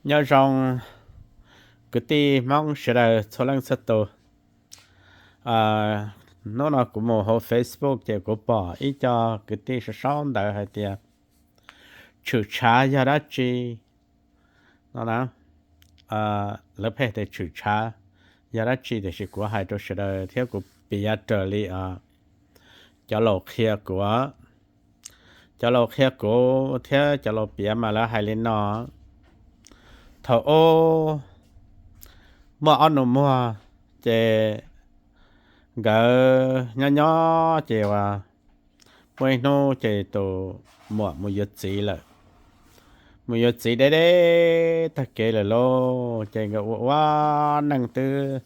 Nyob zoo kwv tij Hmoob sawv daws txhua leej txhua tus. Hnub no kuv mus hauv Facebook ces kuv pom ib co kwv tij sau sau ntawv hais tias tshwm tshav yog dab tsi no na. Lawv pheej tias tshwm tshav yog dab tsi, tiam sis kuv hais rau sawv daws thiab kuv piav raws li cov laus qhia kuv. Cov laus qhia kuv thiab cov laus piav mas lawv hais li no: Thaum ub muaj ob nus muag, ces nkawd nyob nyob ces uas muaj ib hnub ces tus muam mus yuav txiv lawm. Mus yuav txiv deb deb tag kev lawm lauj, ces nkawd ua ua neej twb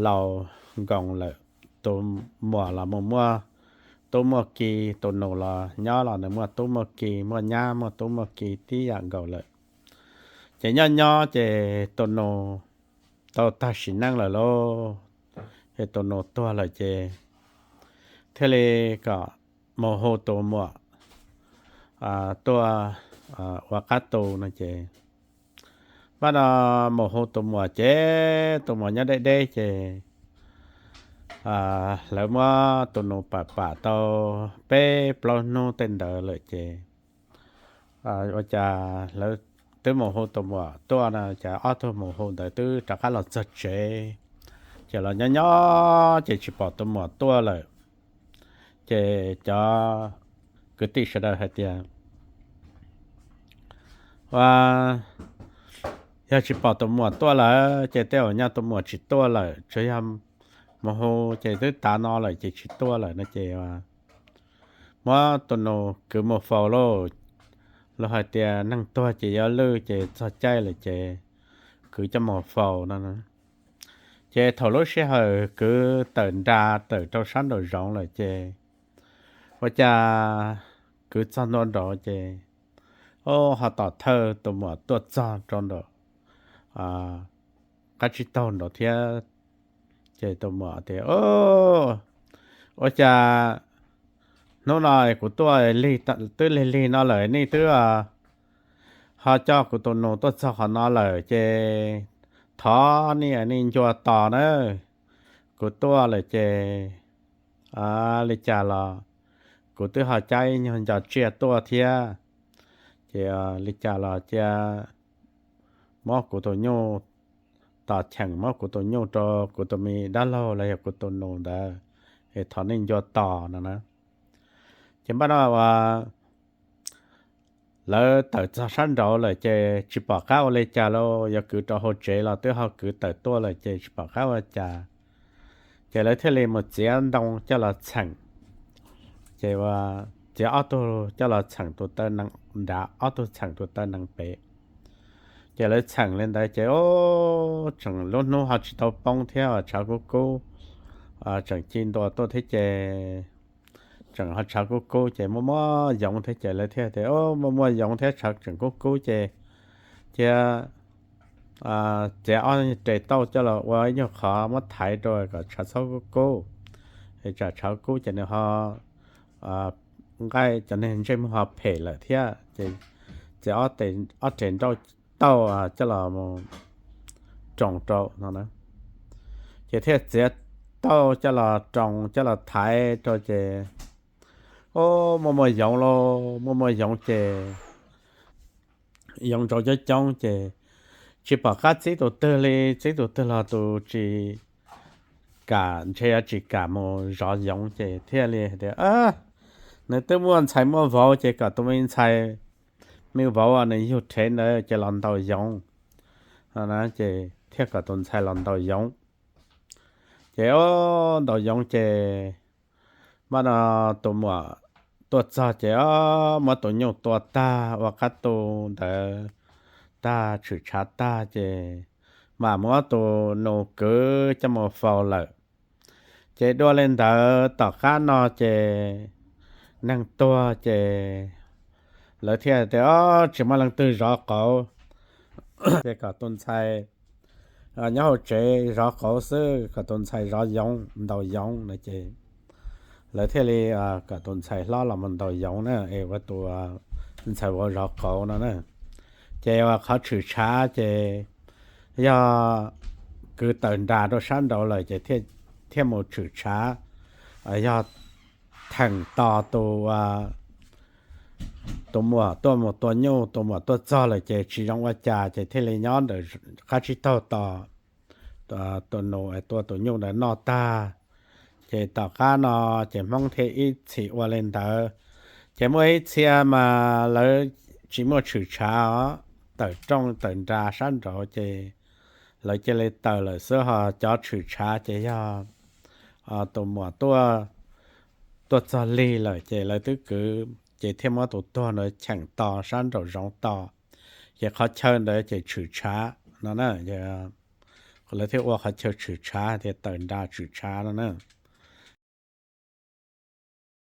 laus nkoos lawm. Tus muam los mus muaj tub muaj ki, tus nus los nyob los nws muaj tub muaj ki, muaj nyab muaj tub muaj ki tib yam nkaus lawm. Ces nyob nyob ces tus nus tau tag sim neej lawm lauj, es tus nus tuag lawm ces thiaj li kom mus hu tus muam tuaj ua qab tu no ces, npaj no mus hu tus muam ces tus muam nyob deb deb ces lawv muab tus nus pam pam tau peb plaub hnub tej ntawd lawm ces ua cas lawv twb mus hu tus muam tuaj no, cas ob tug mus hu ntawd twb rov qab los txog tsev, ces los nyob nyob ces tsis pom tus muam tuaj lawm. Ces cov kwv tij sawv daws hais tias, ua, yog tsis pom tus muam tuaj lawm ces tej zaum nyaj tus muam tsis tuaj lawm, tsuas yog mus hu ces twb tav no lawm ces tsis tuaj lawm no ces muab tus nus kwv mus faus lauj. Luag hais tias neeg tuag ces yuav lwj, ces txog caij lawm ces kwv coj mus faus no. Ces thaum lub sij hawm kwv tawm nra tawm rau sab nraum zoov lawm ces ua cas kwv txog ntua nraud ces, o, ho tom thawj tus muam tuaj txog rau nraum qab tsib taug nraud thiab. Ces tus muam tias, ua cas hnub no kuv tuaj twb lig lig no lawm nej twb ho coj kuv tus nus tuaj txog qhov no lawm ces thov nej, nej ncua tos na. Kuv tuaj lawm ces li cas los kuv twb ho cab ib nyuag nco tsiaj tuaj thiab. Ces li cas los cia muab kuv tus nyuj tos cheem, muab kuv tus nyuj rau kuv tus me dab laug los yog kuv tus nus ntawd, es thov nej ncua tos no na. Ces npaj no uas lawv tawm txog sab nraud lawm ces tsis pom qab ua li cas lauj, yuav kwv rau hauv tsev los twb ho kwv tawm tuaj lawm ces tsis pom qab ua cas. Ces lawv thiaj li mus txiav ntoo coj los txheem. Ces txiav ob tug coj los txheem tus taw nees nrad, ob tug txheem tus taw nees pem. Ces lawv txheem li ntawd ces tseem lub hnub ho tsis tau poob thiab, tshav kub kub tseem ci ntua tuaj thiab ces tseem ho tshav kub kub ces muaj muaj yoov thiab ces lawv thiaj tias, muaj muaj yoov thiab tshav tseem kub kub ces cia txiav ob res tauj coj los ua ib nyuag qhov muab thaiv rau kom tshav txhob kub kub, es tsam tshav kub ces nws ho nqaij cov neeg ntsej muag ho phem lawm thiab. Ces txiav ob res tauj coj los mus roos rau no na. Ces thiaj txiav tauj coj los roos coj los thaiv rau ces muaj muaj yoov lauj, muaj muaj yoov ces yoov ntsauv coob coob ces tsis pom qab txib tus twg li, txib tus twg los tus tsis kam, ntshe yuav tsis kam mus zov yoov ces thiaj li tias, nws twb muaj ntxhais muaj vauv ces kom tus me ntxhais me vauv nws yug rhev ntawd ces los ntaus yoov. Ces thiaj kom tus ntxhais los ntaus yoov. Ces o, ntaus yoov ces npaj no tus muam tuaj txog ces o, muab tus nyuj tua tag ua qab tu ntawd tag, tshwm tshav tag ces mam muab tus nus kwv coj mus faus lawm. Ces dua li ntawd tom qab no ces neeg tuag ces lawv thiaj tias, o, tsis muaj leej twg zov qauv, ces kom tus ntxhais nyob hauv tsev zov qauv xwb, kom tus ntxhais zov yoov ntaus yoov no ces lawv thiaj li kom tus ntxhais hlob los mus ntaus yoov na, es ua tus ntxhais vauv zov qauv no na. Ces uas qhov tshwm tshav ces yog kwv tawm nras rau sab nraud lawm ces thiaj mus tshwm tshav, yog theem tos tus, tus muam tuaj mus tua nyuj, tus muam tuaj txog lawm ces tsis zoo ua cas ces thiaj li nyob ntawm qab tsib taug tos tus nus tua tus nyuj ntawd noj tag. Ces tom qab no ces Hmoob thiaj ib txhis ua li ntawd. Ces muaj ib txhia mas lawv tsis muaj tshwm tshav os, tawm rooj tawm nras sab nraud ces lawv cia li tawm lawm xwb, ho cov tshwm tshav ces yog tus muam tuaj txog lig lawm ces lawv twb kwv, ces thiaj muab tus tuag ntawd cheem tos sab nraum zoov tos, ces qhov chaw ntawd ces tshwm tshav no na. Lawv thiaj ua qhov chaw tshwm tshav tias tawm nras tshwm tshav no na.